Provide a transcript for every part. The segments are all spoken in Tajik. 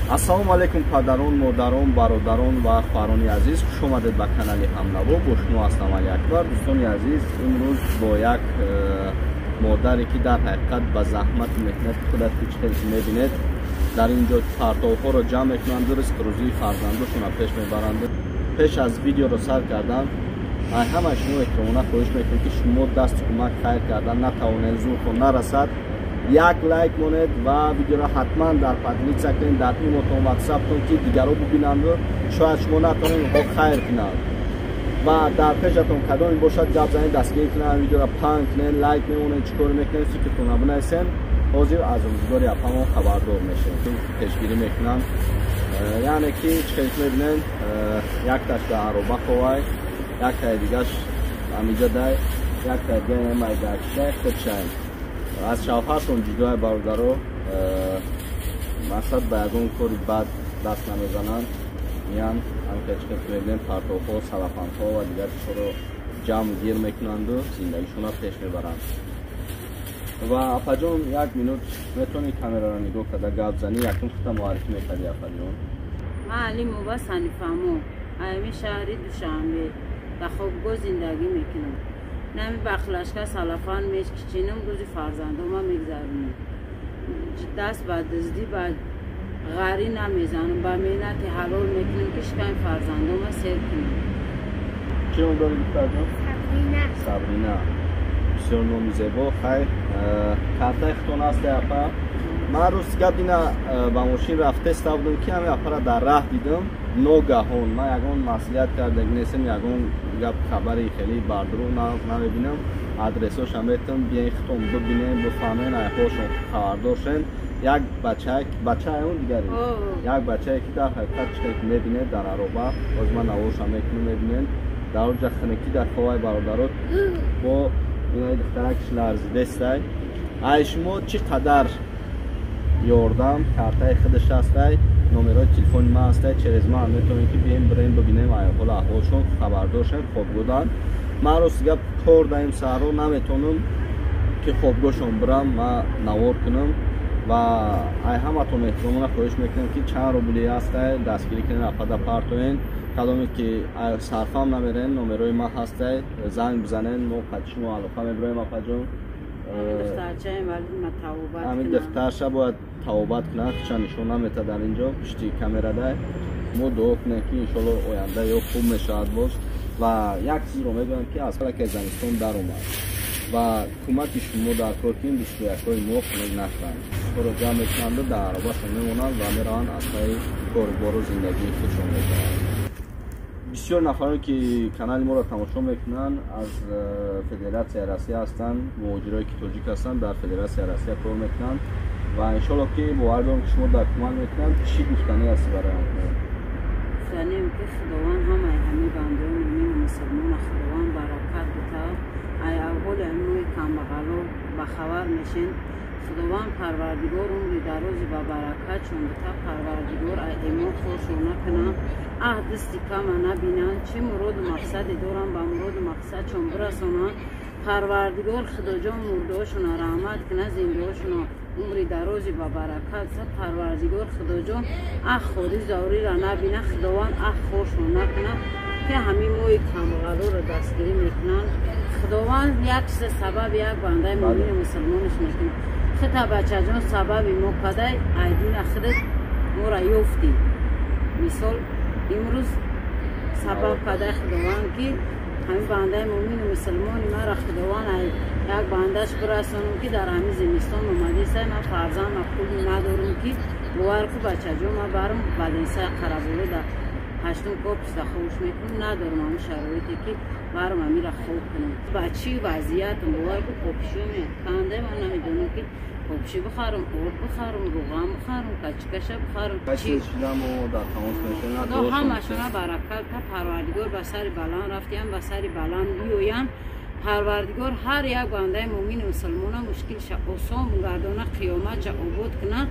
Ассалому алайкум падарон, модарон, бародарон ва хоҳарони азиз. Хуш омадед ба канали Ҳамнаво. Бо шумо ҳастам Али Акбар. Дӯстони азиз, имрӯз бо як модаре ки дар ҳақиқат ба заҳмату меҳнати худаш ки чӣ мебинед, дар ин ҷо партовҳоро ҷамъ мекунанд, ризқу рӯзии фарзандошонро пеш мебаранд. Пеш аз видеоро сар кардан, ҳамаи шумо эҳтиромона хоҳиш мекунем, ки шумо дасти кӯмак хайр кардан натавонед, зуртон нарасад, як лайк монед ва видеоро ҳатман дар поделиться кунед дар имотон, ватсаптон, ки дигарро бубинанду шояд шумо натонед, онҳо хайр кунанд. Ва дар пешатон кадоме бошад, гап занед, дастгирӣ кунанд, видеоро паҳн кунед, лайк мемонед, чӣ кор мекунед, фикртонро бинависед. Ҳозир аз рӯзгори апамон хабардор мешавем, пешгирӣ мекунанд. Яъне ки чӣ хел мебинед, якташ дар ароба ховай, яктаи дигаш амиҷа дай, яктаи дига майдакчай худшай. Аз шавҳартон ҷудои бародаро, мақсад ба ягон кори бад даст намезананд. Миян ҳамка чӣ хел мебинем, партовҳо, салафанҳо ва дигар чизҳоро ҷамъ гир мекунанду зиндагишонро пеш мебаранд. Ва апаҷон, як минут метавонӣ камераро нигоҳ карда гап занӣ? Якум хута муаррифӣ мекардӣ, апаҷон. Ман Алимова Санифамо, аями шаҳри Душанбе, дар хобгоҳ зиндагӣ мекунам. Нами бахлашка салафан мечкичинам, рӯзи фарзандома мегзаронам. Даст ба дуздӣ, ба ғарӣ намезанам, ба меҳнати ҳалол мекунам, ки шиками фарзандома сер кунам. Чӣ ном дорӣ, духтарҷон? Сабрина. Сабрина, бисёр номи зебо. Хайр, картаи худтон ҳасте, апа? Ман рӯз гап дина ба мошин рафтеста будам, ки ҳами апара дар раҳ дидам ногаҳон. Ман ягон маслиҳат кардаги нестам, ягон гап хабари хеле бардурӯғ намебинам. Адресошам метам, биёен, худтон бибинем, бифаҳмен, айҳошон хабардор шен. Як бача, бачаи он дигаре, як бачае ки дар ҳақиқат чӣ ки мебинед, дар ароба, боз ман наворшам мекунам, мебинем, дар оҷа хунукӣ дар ховай бародарот, бо инаи духтаракш ларзидестай. Ай шумо чӣ қадар ёрдам, картаи худаш ҳастай, номерои телефони ман ҳастай, через ман метавонем ки бием, бирем, бибинем ҳолу аҳволшон, хабардор шем. Хобгоҳдан ман рости гап кор даем, саҳро наметавонам ки хобгоҳшон бирам, ман навор кунам. Ва ай ҳаматон эҳтиромона хоҳиш мекунем, ки чанд рубли ҳастай, дастгирӣ кунем, апада партоен. Кадоме ки сарфам намерен, номерои ман ҳастай, занг бизанен, мо қати шумо алоқа мебироем, апаҷон. Ҳамин духтарша бояд тавобат кунад, чанд нишон намета дар инҷо пушти камерадай. Мо дуо кунем, ки иншолло оянда ё хуб мешавад боз. Ва як чизро мегӯям, ки аз ҳалаке замистон даромад ва кӯмаки шумо дар кор, ки ин бистуякҳои мо хунук нашаванд. Ро ҷамъ мекунанду дар аробашон мемонанд ва мераванд, аз пайи корубору зиндагии худшон мекунанд. Бисёр нафароне ки канали моро тамошо мекунанд, аз Федератсияи Россия ҳастанд, муҳоҷирое ки тоҷик ҳастанд, дар Федератсияи Россия кор мекунанд ва иншолло ки бовар дорам, ки шумо дар кӯмак мекунанд. Чӣ гуфтанӣ ҳасти барои онҳо? Гуфтанием, ки Худованд ҳамаи ҳамин бандони мӯмину мусулмона Худованд баракат бита. Ай авволи ҳамин камбағало бахабар мешен. Худованд Парвардигор умри дарози ба баракатшон бита. Парвардигор ай имон хоршон накунанд, аҳ дасти кама набинанд, чӣ муроду мақсаде доранд, ба муроду мақсадшон бирасонанд. Парвардигор Худоҷон мурдаошона раҳмат кунад, зиндаошона умри дарози ба баракат са. Парвардигор Худоҷон аҳ хори зорира набина, Худованд аҳ хоршон накунад, ки ҳамин мои камбағалоро дастгирӣ мекунанд. Худованд як чиза сабаби як бандаи мӯмини мусулмонаш мекунад. Хита, бачаҷон, сабаби мо кадай, айдина худат мора ёфтӣ. Мисол, имрӯз сабаб кадай Худованд, ки ҳамин бандаи мӯмину мусулмони мара Худованд як бандаш бирасонам, ки дар ҳамин зимистон омадисай. Ман фарзанд, ма пул надорам, ки бовар ку, бачаҷон, ман барам балинсаи Қараболо дар ҳаштум корпуста ховуш мекунам, надорам ҳамин шароите, ки барам амира хоб кунам. Ба чӣ вазъиятам, бовар ку, попишоме канда, ман намедонам, ки попиши бихарам, орд бихарам, рӯған бихарам, качикаша бихарам. Худо ҳамашона баракат та. Парвардигор ба сари баланд рафтиям, ба сари баланд биёянд. Парвардигор ҳар як бандаи мӯмини мусулмона мушкилша осон гардона, қиёматша обод кунад.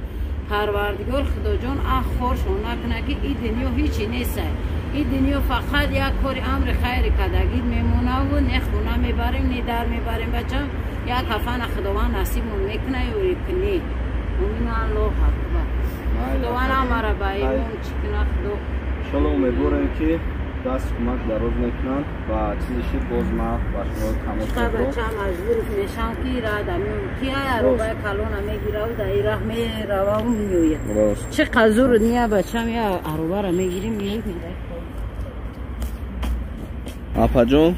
Парвардигор Худоҷон ах хоршон накунад, ки и дунё ҳичи нестай. И дунё фақат як кори амри хайри кардагид мемонаву не хона мебарем, не дар мебарем, бачам. Як кафана Худованд насибмон мекунад ё кунӣ. Мумин, Аллоҳ акбар. Худованд ҳамаро ба имон чӣ куна Худо. Иншолло умедворем ки даст кӯмак дароз мекунанд ва чизе шид боз ман ба шумо тамос мегирам. Бача маҷбур мешам ки рада меом ки аробаи калона мегираву дар ин раҳ мерававу меояд. Чӣ қадр ния бачам я аробаро мегирим меоем. Апаҷон,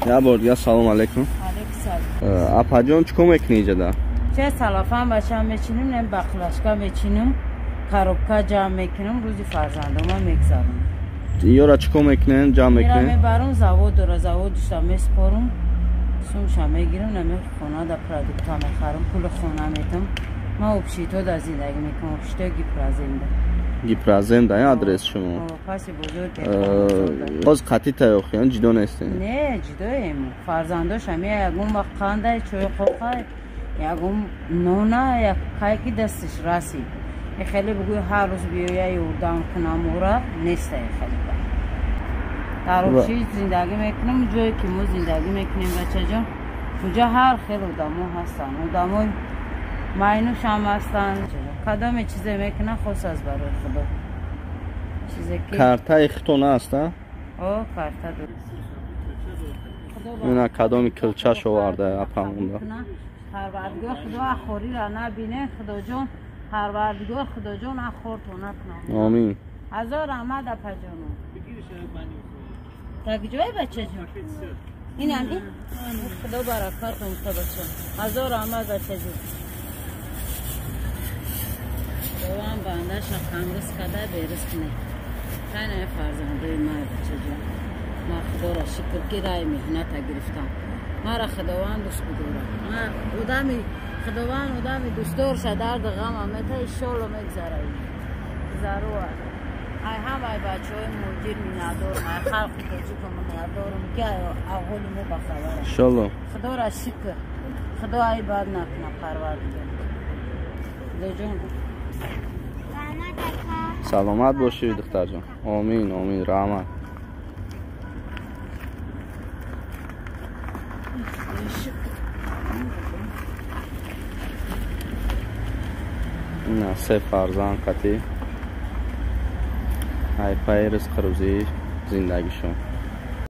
як бор дигар салом алейкум. Апаҷон, чӣ кор мекунӣ иҷода? Че салафан бачам мечиним, нем бақлашка мечиним, коробка ҷамъ мекунам, рӯзи фарзандома мегзарам. Ёра чӣ кор мекунем, ҷамъ мекунем? Мебарам завод дора, заводиша меспорам, сумша мегирам, наме хона да продукта мехарам, пули хона метам. Ман обшито да зиндагӣ мекунам, обшито Гипраземда. Гипраземда, ин адрес шумо? Паси бозор. Боз қатъи таёхиён ҷидо нестем? Не, ҷидоем. Фарзандоша ме ягон вақт қандай, чой қоқай, ягон нона, як кайки дастиш расид. Хеле бигӯй ҳар рӯз биёя ёрдам кунам ора неста хеле. Дар обши зиндагӣ мекунам, ҷое ки мо зиндагӣ мекунем бачаҷон, уҷа ҳар хел одамо ҳастанд. Одамои майнӯшам ҳастанд. Кадоме чизе мекунад хос аз барои Худо. Чизе ки картаи хитона аст, а? О, карта дор. Ина кадоми килчаш оварда апамонда. Парвардигор Худо ахориро набине, Худоҷон, Парвардигор Худоҷон ахортон накунад. Омин. Ҳазор раҳмат апаҷоно. Так ҷой бачаҷон? Инам ин? Худо баракатон та бача. Ҳазор раҳмат бачаҷон. Худованд бандаша камризқ када беризқ не. Хайна фарзандои май бачаҷон. Ма Худоро шукр ки раи меҳната гирифтам. Мара Худованд дӯст бидорад. Ма одами Худованд одами дӯстдорша дарду ғама мета иншолло мегзара. Зарур. Ай ҳамаи бачаҳои муҳоҷир миннатдорам, ай халқи тоҷико миннатдорам ки аҳволи мо бахабар. Иншолло. Худоро шукр. Худо ай бад накунад Парвардигор. Худоҷон. Саломат бошӣ духтарҷон. Омин, омин, раҳмат. Ина се фарзанд қатӣ ай пай ризқу рӯзии зиндагишон.